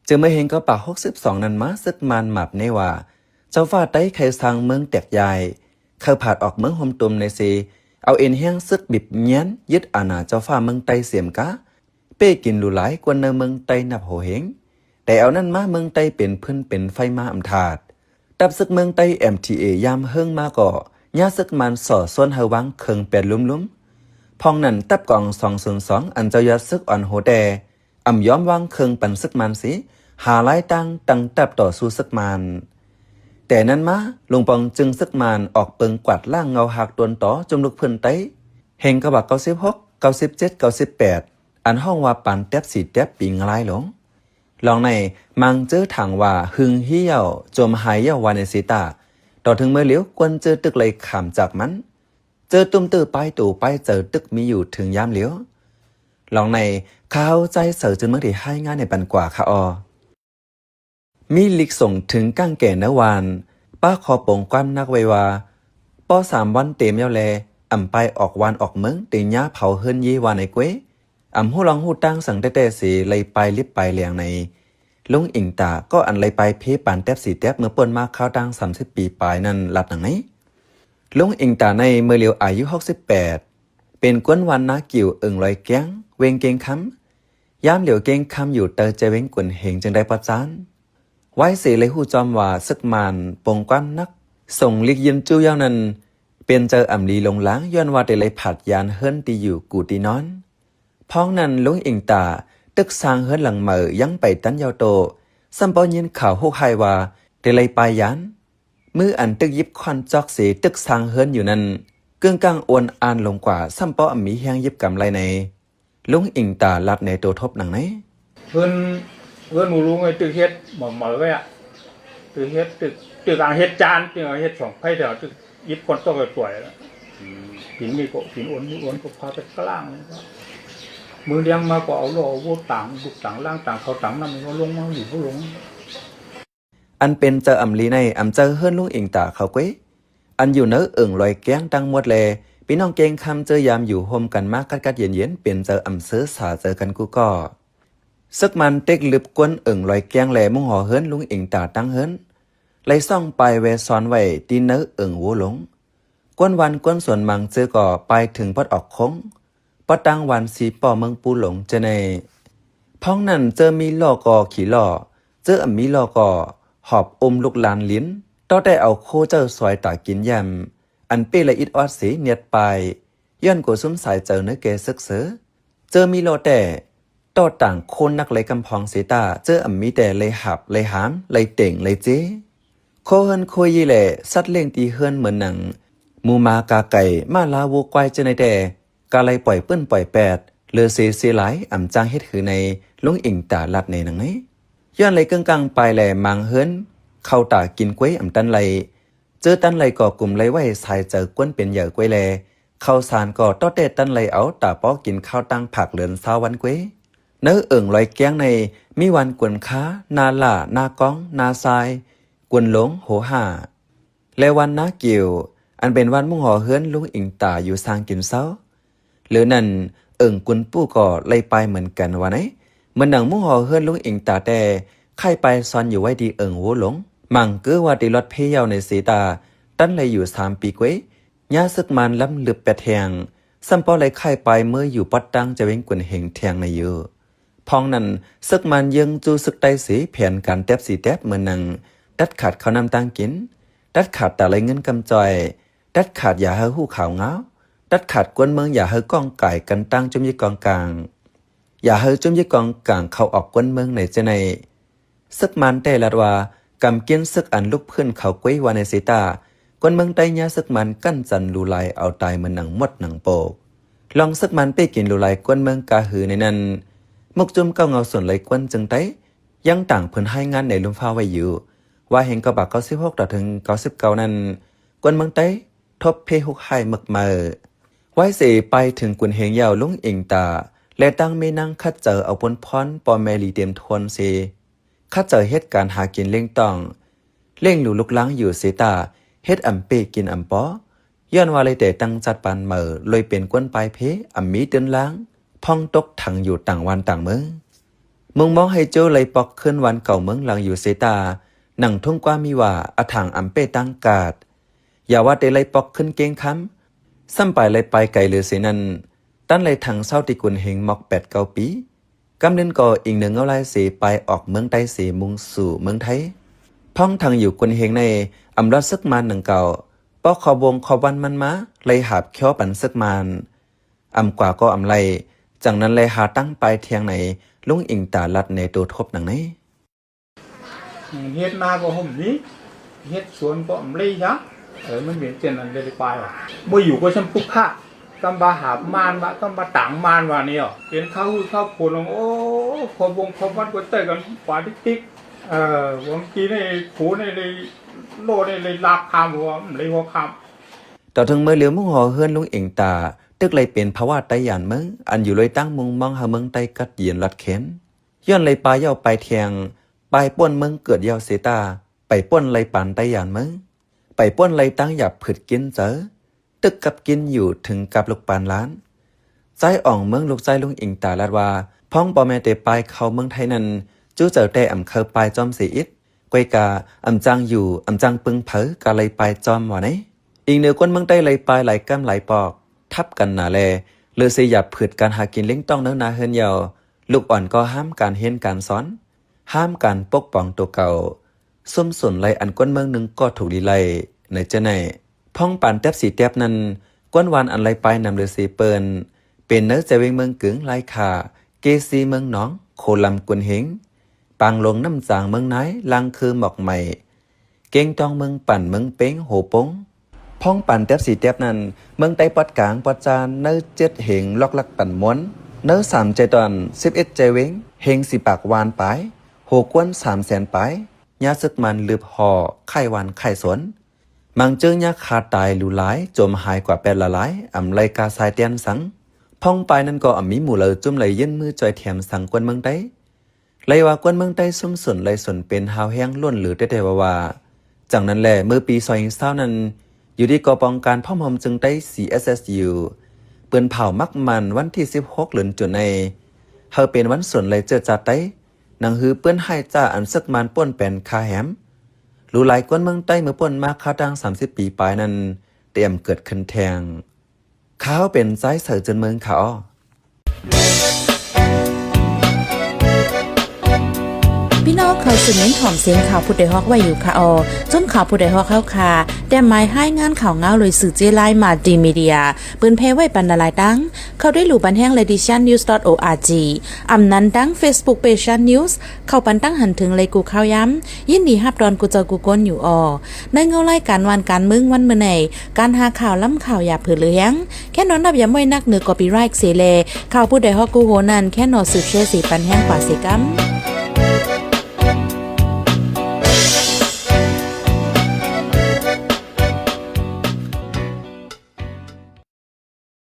ຈາກເມື່ອເຮັງເກົ້າປາກຫົກສິບສອງນັ້ນມາ ເສິກມານມາບແນວ່າ ເຈົ້າຟ້າໄຕ້ໄຄສ້າງເມືອງແຕກຢາຍ, ໄຄຜາດອອກເມືອງໂຮມຕຸມໃນເຊ, ເອົາເອັນແຮງເສິກບິບງຽນຍຶດອານາເຈົ້າຟ້າເມືອງໃຕ້ເສຍມກະ, ເປ້ກິນຫຼູຫຼາຍກວນໃນເມືອງໃຕ້ນັບໂຫເຮັງ. ແຕ່ເອົານັ້ນມາເມືອງໃຕ້ເປັນພື້ນເປັນໄຟມາອຳທາດ. ທັບເສິກເມືອງໃຕ້ ເອັມທີເອ ຍາມເຮີງມາກໍ ຍາເສິກມານສໍ້ຊົນໃຫ້ວາງເຄື່ອງແປດລຸ່ມໆ. ພ້ອງນັ້ນ ທັບກອງສອງສູນສອງ ອັນເຈົ້າຍອດເສິກອ່ອນໂຫແຕ່ ອຳຍອມວາງເຄື່ອງປັນເສິກມານເສ ຫາລາຍຕ່າງຕັ້ງທັບຕໍ່ສູ້ເສິກມານ. ແຕ່ນັ້ນມາ ຫຼົງປອງຈຶ່ງເສິກມານອອກເປິງກວາດລ້າງເງົາຮາກຕົນຕໍຈຸມລຸກພື້ນໃຕ້ ເຮັງເກົ້າປາກເກົ້າສິບຫົກ ເກົ້າສິບເຈັດ ເກົ້າສິບແປດ ອັນຮ້ອງວ່າປານແຕັບສີແຕັບປີງລາຍຫຼົງ. ລອງໃນ ມັງເຈີຖາງວ່າ ຫຶງຮີ້ເຍົາ ໂຈມຫາຍເຍົາວ່າໃນເຊຕາ ຕໍ່ເຖິງເມື່ອຫຼຽວ ກວນເຈີຕຶກໄລ່ຂ້າມຈາກມັນ ເຈີຕຸ້ມຕື້ປ້າຍໂຕປ້າຍເຈີຕຶກມີຢູ່ເຖິງຍາມຫຼຽວ. ລອງໃນ ຂ້າເຮົາໃຈເສີຈຶ່ງເມືອງທີ່ຮາຍງານໃນປັນກວ່າຄະອໍ. ມີລິກສົ່ງເຖິງກ້າງແກ່ເນີວານ ປ້າຂໍປົງຄວາມໜັກໄວ້ວ່າ ປໍສາມວັນເຕັມແລ້ວແລ ອຳປາຍອອກວານອອກເມືອງ ເຕຍາເຜົາເຮືອນເຢວ່າໃນເກວຍ ອຳຮູ້ລອງຮູ້ຕັ້ງສັງແຕ່ແຕ່ເສ ໄລ່ປາຍລິບປາຍແຫຼງໃນ. ລຸງອິງຕາ ກໍອັນໄລ່ປາຍເພປານແຕັບສີແຕັບເມື່ອປົນມາຄາວຕ່າງສາມສິບປີປາຍນັ້ນ ລັດດັ່ງໃນ. ລຸງອິງຕາໃນເມື່ອຫຼຽວອາຍຸຫົກສິບແປດ ເປັນກວນວັນນາກິວ ເອີ່ງລອຍແກ້ງ ເວັງເກງຄຳ. ຍາມຫຼຽວເກງຄຳຢູ່ໃຕ້ແຈເວັງກົນເຮງ ຈຶ່ງໄດ້ປະຈານ. ວາຍເສໄດ້ຮູ້ຈອມວ່າເສິກມານປົງຄວາມໜັກ ສົ່ງລິກຢືນຈູ່ເຍົານັ້ນ ເປັນເຈີອຳລີຫຼົງລາງ ຍ້ອນວ່າໄດ້ໄລ່ຜາດຢານເຮືອນທີ່ຢູ່ກູ່ທີ່ນອນ. ພ້ອງນັ້ນ ລຸງອິງຕາ ຕຶກສ້າງເຮືອນຫຼັງໃໝ່ຍັງໄປຕັນເຍົາໂຕ ສ່ຳປໍຍິນຂ່າວໂຫກຮ້າຍວ່າ ໄດ້ໄລ່ປາຍຢານ. ມືອັນຕຶກຢິບຄ້ອນຈອກເສ ຕຶກສ້າງເຮືອນຢູ່ນັ້ນ ເກິ່ງກ້າງໂອນອານລົງກວ່າ ສ່ຳປໍອຳມີແຮງຢິບກຳໄລ່ໃນ. ລຸງອິງຕາລັດໃນໂຕທົບດັ່ງໃນ. ເຮືອນ ເຮືອນໝູລຸງໄອ້ຕຶກເຮັດໝໍ່ເໝີໄວ້ອະ ຕຶກເຮັດ ຕຶກ ຕຶກອ່າງເຮັດຈານ ຕຶກເຮັດສອງໄຟແຖວ ຕຶກຢິບຄ້ອນຕອກໄປປ່ອຍລະ ອືມ ກິນນີ້ກໍກິນໂອນ ໂອນກໍພາໄປກະລ້າງ ມື້ລຽງມາກໍເອົາລໍ້ເອົາໂວຕາງ ລຸກຕາງລ້າງຕາງເຂົ້າຕາງນ້ຳ ກໍລົງມາຢູ່ບໍ່ລົງ. ອັນເປັນເຈີອຳລີໃນ ອຳເຈີເຮືອນລຸງອິງຕາເຂົາເກວຍ ອັນຢູ່ເນີເອີ່ງລອຍແກ້ງທັງໝົດແລ ພີ່ນ້ອງເກງຄຳເຈີຍາມຢູ່ໂຮມກັນມາກັດກັດເຢັນໆ ເປັນເຈີອຳເຊີສາເຈີກັນກູ່ກໍ. ເສິກມານເຕັກລຶບກວນເອີ່ງລອຍແກ້ງແລມຸງຫໍເຮືອນລຸງອິງຕາຕັ້ງເຮືອນ ໄລ່ຊ່ອງປາຍແວຊອນໄວ້ທີ່ເນີເອີ່ງໂວຫຼົງ. ກວນວັນກວນສວນມັງເຈີກໍປາຍເຖິງປອດອອກຄົງ ປະຕາງວັນຊີປໍ້ເມືອງປູຫຼົງເຈີໃນ. ພ້ອງນັ້ນເຈີມີລໍ້ກໍຂີ່ລໍ້ ເຈີອຳມີລໍ້ກໍຫອບອຸ້ມລູກຫຼານລິນ ຕໍ່ແຕ່ເອົາໂຄເຈີສວຍຕາກິນຢາມ ອັນເປ້ລະອິດອອດເສນຽດປາຍ ຍ້ອນກົວຊຸມສາຍເຈີເນີແກ່ເສິກເຊີ. ເຈີມີລໍ້ແຕ່ ຕໍ່ຕ່າງໂຄໜັກໄລກຳພອງເສຕາ ເຈີອຳມີແຕ່ໄລຫາບ ໄລຫາມ ໄລເຕັງ ໄລເຈ. ໂຄເຮືອນໂຄເຢແລ ສັດລ້ຽງຕີເຮືອນເໝືອນໜັງ ໝູໝາກາໄກ່ ມ້າລາວັວຄວາຍເຈີໃນແຕ່ ກະໄລປ່ອຍປື້ນປ່ອຍແປດ ເຫຼືອເສເສຫຼາຍ ອຳຈ້າງເຮັດຫືໃນ ລຸງອິງຕາລັດໃນໜັງໃນ. ຍ້ອນໄລເກິ່ງກ້າງປາຍແລມາງເຮືອນ ເຂົ້າຕາກິນກວຍອຳຕັນໄລ ເຈີຕັນໄລກໍກຸມໄລໄວ້ສາຍເຈີກວນເປັນໃຫຍ່ກວຍແລ ເຂົ້າສານກໍຕໍ່ແຕ່ຕັນໄລເອົາຕາປໍກິນຂ້າວຕັ້ງຜັກເດືອນຊາວວັນກວຍ. ເນີເອີ່ງລອຍແກ້ງໃນ ມີວັນກວນຄາ ນາຫຼ້າ ນາກອງ ນາຊາຍ ກວນຫຼົງ ໂຫຫ້າ ແລະ ວັນນາກິວ ອັນເປັນວັນມຸງຫໍເຮືອນລຸງອິງຕາຢູ່ສ້າງກິນເຊົາ. ເຫຼືອນັ້ນ ເອີ່ງກຸນປູກໍໄລ່ປາຍເໝືອນກັນວ່າໃນ. ເໝືອນໜັງມຸງຫໍເຮືອນລຸງອິງຕາແຕ່ ຄ້າຍປາຍຊອນຢູ່ໄວ້ທີ່ເອີ່ງໂວຫຼົງ ມັງເກີວ່າທີ່ລອດເພເຍົາໃນເຊຕາ ຕັນໄລຢູ່ສາມປີກວຍ ຍາເສິກມານລ້ຳລຶບແປດແຮງ ສ່ຳປໍໄລຄ້າຍປາຍເມີຢູ່ປອດຕັ້ງຈະເວັງກຸນເຮງແທງໃນຢູ່. ພ້ອງນັ້ນ ເສິກມານເຢີ້ງຈູ້ເສິກໄຕ້ເສ ແຜນການແຕັບສີແຕັບເໝືອນໜັງ ຕັດຂາດເຂົ້ານ້ຳຕາງກິນ, ຕັດຂາດຕາໄລເງິນກຳຈ່ອຍ, ຕັດຂາດຢ່າໃຫ້ຮູ້ຂ່າວງາວ, ຕັດຂາດກວນເມືອງຢ່າໃຫ້ກ້ອງກາຍກັນຕັ້ງຈຸ້ມຍິກກອງກາງ, ຢ່າໃຫ້ຈຸ້ມຍິກກອງກາງເຂົ້າອອກກວນເມືອງໃນເຈ້ໃນ. ເສິກມານແຕ່ລັດວ່າ ກຳກິນເສິກອັນລຸກພື້ນເຂົາກວຍວ່າໃນເຊຕາ ກວນເມືອງໃຕ້ຍາເສິກມານກັ້ນຈັນຫຼູຫຼາຍເອົາຕາຍເໝືອນໜັງມົດໜັງໂປກ. ລອງເສິກມານເປ້ກິນຫຼູຫຼາຍກວນເມືອງກາຫືໃນນັ້ນ ມຸກຈຸ້ມເກົ້າເງົາສົນໄລກວນຈຶ່ງໄຕ້ ຍັງຕ່າງເພິ່ນຮາຍງານໃນລຸ່ມຟ້າໄວ້ຢູ່ ວ່າແຫ່ງເກົ້າປາກເກົ້າສິບຫົກຕໍ່ເຖິງເກົ້າສິບເກົ້ານັ້ນ ກວນເມືອງໃຕ້ ທົບເພຮຸກຮ້າຍເມີກເມີ. ໄວເສໄປເຖິງກຸນເຮງເຍົາລຸງອິງຕາ ແລະ ຕັ້ງແມ່ນາງຂັດໃຈເອົາປົນພອນພໍ່ແມ່ຫຼີເຕັມທວນເສ ຂັດໃຈເຮັດການຫາກິນລ້ຽງຕ້ອງ ລ້ຽງດູລູກຫຼານຢູ່ເສຕາ ເຮັດອຳເປ້ກິນອຳປໍ ຍ້ອນວ່າໄລແຕ່ຕັ້ງຈັດປານເໝີ ເລີຍເປັນກວນປາຍເພ ອຳມີຕື່ນລາງ ພອງຕົກຖັງຢູ່ຕ່າງວັນຕ່າງເມືອງ. ມຸງມອງໃຫ້ໂຈໄລ່ປອກຄືນວັນເກົ່າເມືອງຫຼັງຢູ່ເຊຕາ, ໜັງທຸງກວ້າມີວ່າ ອະຖາງອຳເປ້ຕາງກາດ, ຢ່າວ່າແຕ່ໄລ່ປອກຄືນເກງຄຳ, ຊ້ຳປາຍໄລ່ປາຍໄກເຫຼືອເສນັ້ນ, ຕັນໄລ່ຖັງເຊົາທີ່ກຸນເຮງໝອກແປດເກົ້າປີ. ກຳເນີນກໍອີງເໜືອເງົາລາຍເສ ປາຍອອກເມືອງໃຕ້ເສ ມຸ່ງສູ່ເມືອງໄທ. ພ້ອງທັງຢູ່ກຸນເຮງໃນ ອຳລອດເສິກມານໜັງເກົ່າ, ເພາະຂອບວົງຂອບວັນມັນມາ ໄລ່ຫາບແຂ້ວປັນເສິກມານ. ອຳກວ່າກໍອຳໄລ່, ຈັ່ງນັ້ນແລຫາຕັ້ງປາຍທຽງໃນ ລຸງອີງຕາລັດແນໂຕທົບໜັງໃນ. ເຮັດນາກໍບໍ່ມີ, ເຮັດສວນກໍບໍ່ໄດ້ຫຍັງ, ເອີ ມັນເປັນເຊັ່ນນັ້ນເລີຍໄປ. ບໍ່ຢູ່ກໍຊ່ຳປຸກຄະ, ກຳວ່າຫາບມານວ່າ, ກຳວ່າຕາງມານວ່ານີ້, ເປັນຂ່າວຫື່ນຂ່າວຝົນ, ໂອ້ ຂອບວົງຂອບວັນກໍເຈີກັນປາຕິກໆ, ເອີ ຫວັງກີໃນໂຂໃນເລີຍ, ໂລໃນເລີຍລາກຄຳ, ວ່າມັນເລີຍຫົວຄຳ. ຕໍ່ເຖິງມື້ລຽວມຸງຫໍເຮືອນລຸງເອງຕາ ຕຶກໄລ່ເປັນພາວະໄຕຢານເມືອງ ອັນຢູ່ລອຍຕັ້ງມຸງມອງໃຫ້ເມືອງໃຕ້ກັດເຢັນລັດແຂນ. ຍ້ອນໄລ່ປາຍເຍົາະປາຍແທງ, ປາຍປ້ນເມືອງເກີດເຍົາເຊຕາ, ໄປປ້ນໄລ່ປານໄຕຢານເມືອງ, ໄປປ້ນໄລ່ຕາງຫຍາບຜືດກິນເຈີ, ຕຶກກັບກິນຢູ່ເຖິງກັບລູກປານຫຼານ. ຊາຍອອງເມືອງລູກຊາຍລຸງເອງຕາລາດວ່າ ພ້ອງບໍ່ແມ່ນແຕ່ປາຍເຂົ້າເມືອງໄທນັ້ນ, ຈູ້ເຈີແຕ່ອຳເຄີຍປາຍຈອມເສອິດ, ກ້ອຍກາອຳຈ້າງຢູ່, ອຳຈ້າງປຶງເຜີ ກະໄລ່ປາຍຈອມວ່າໃນ. ອີງເໜືອຄົນເມືອງໃຕ້ໄລ່ປາຍຫຼາຍກຳຫຼາຍປອກ, ທັບກັນໜາແລ, ເລີເສຢາບຜືດການຫາກິນລ້ຽງຕ້ອງເນື້ອນາເຮືອນເຍົາ, ລູກອ່ອນກໍຫ້າມການຮຽນການສອນ, ຫ້າມການປົກປ້ອງຕົວເກົ່າ, ຊຸມຊົນໄລ່ອັນຄົນເມືອງໜຶ່ງກໍຖືກລີ້ໄລ່ ໃນເຈົ້າໃນ. ພ້ອງປານແຕັບສີແຕັບນັ້ນ, ກວນວານອັນໄລ່ປາຍນຳເລີເສເປີນ, ເປັນເນີແຈວຽງເມືອງກຶງ, ລາຍຄາ, ເກຊີເມືອງໜອງ, ໂຄລຳກຸນເຮງ, ປາງຫຼົງນ້ຳຈາງເມືອງນາຍ, ລາງຄືໝອກໄໝ, ເກງຕອງເມືອງປັນ, ເມືອງເປັງ, ໂຫປົງ. ພ້ອງປານແຕັບສີແຕັບນັ້ນ, ເມືອງໃຕ້ປອດກາງ, ປອດຈານ, ເນີເຈັດເຮງ, ລັອກລັກປັນມ່ວນ, ເນີສາມແຈຕອນ, ສິບເອັດແຈວຽງ, ເຮງສີ່ປາກວານປາຍ, ໂຫກວນສາມແສນປາຍ, ຍາເສິກມານລຶບຫໍ່, ຂາຍວານຂາຍສວນ. ມັງເຈີຍາຄາຕາຍຫຼູຫຼາຍ, ຈົມຫາຍກວ່າແປດລະລາຍ, ອຳໄລ່ກາຊາຍແຕ່ນສັງ. ພ້ອງປາຍນັ້ນກໍອຳມີໝູ່ເຫຼົ່າຈຸ້ມໄລ່ຍື່ນມືຈ່ອຍແຖມສັງກວນເມືອງໃຕ້. ໄລ່ວ່າກວນເມືອງໃຕ້ຊຸມຊົນໄລ່ຊົນເປັນຮາວແຮງລ້ວນເຫຼືອແຕ່ແຕ່ວ່າໆ. ຈັ່ງນັ້ນແລ, ເມື່ອປີສອງພັນຊາວນັ້ນ, ຢູ່ທີ່ກອງການພ້ອມຮ່ວມເຊິ່ງໃຕ້ ຊີເອສເອສຢູ ເປີ້ນເຜົາມັກໝັ້ນວັນທີສິບຫົກເດືອນຈຸນໃນ ເຮົາເປັນວັນຊົນໄລ່ເຈີດຈາດໃຕ້. ໜັງຫືເປື້ອນຫາຍຈາກອັນເສິກມານປົນແປນຄາແຮມ. ຫຼູຫຼາຍກວນເມືອງໃຕ້ເມື່ອປົນມາຄາຕັ້ງສາມສິບປີປາຍນັ້ນ ຕຽມເກີດຂຶ້ນແທງ. ຂ້າເປັນຊາຍເສີເຈີນເມືອງ ຄະອໍ. ພີ່ນ້ອງເຮົາສືບເນັ້ນຫອມເສງຂ່າວຜູ້ດອຍຮອກໄວ້ຢູ່ຄະອໍ. ຈຸ້ມຂ່າວຜູ້ດອຍຮອກເຮົາຄະ ແຕ້ມໝາຍຮາຍງານຂ່າວງາວໂດຍສື່ເຈ້ລາຍ Multimedia ເປີນແຜ່ໄວ້ປັນຫຼາຍໆຕັ້ງ. ເຂົ້າໄດ້ຫຼູບັນແຮງ Ladies Shan News dot org ອຳນັ້ນທັງ Facebook Page Shan News ເຂົ້າປັນຕັ້ງຫັນເຖິງໄລກູ່ຂ່າວຍາມ. ຍິນດີຮັບຕ້ອນກູ່ເຈົ້າກູ່ຄົນຢູ່ອໍ. ໃນເງົາລາຍການບ້ານການເມືອງວັນມື້ໃນ, ການຫາຂ່າວລ້ຳຂ່າວຢ່າເຜີເຫຼືອແຮງ. ແຄນອນນັບຢາມໄວ້ນັກເໜືອ copyright ເສແລ, ຂ່າວຜູ້ດອຍຮອກກູ່ໂຮນັ້ນ ແຄນອສືບແຊເສປັນແຮງກວ່າເສກຳ.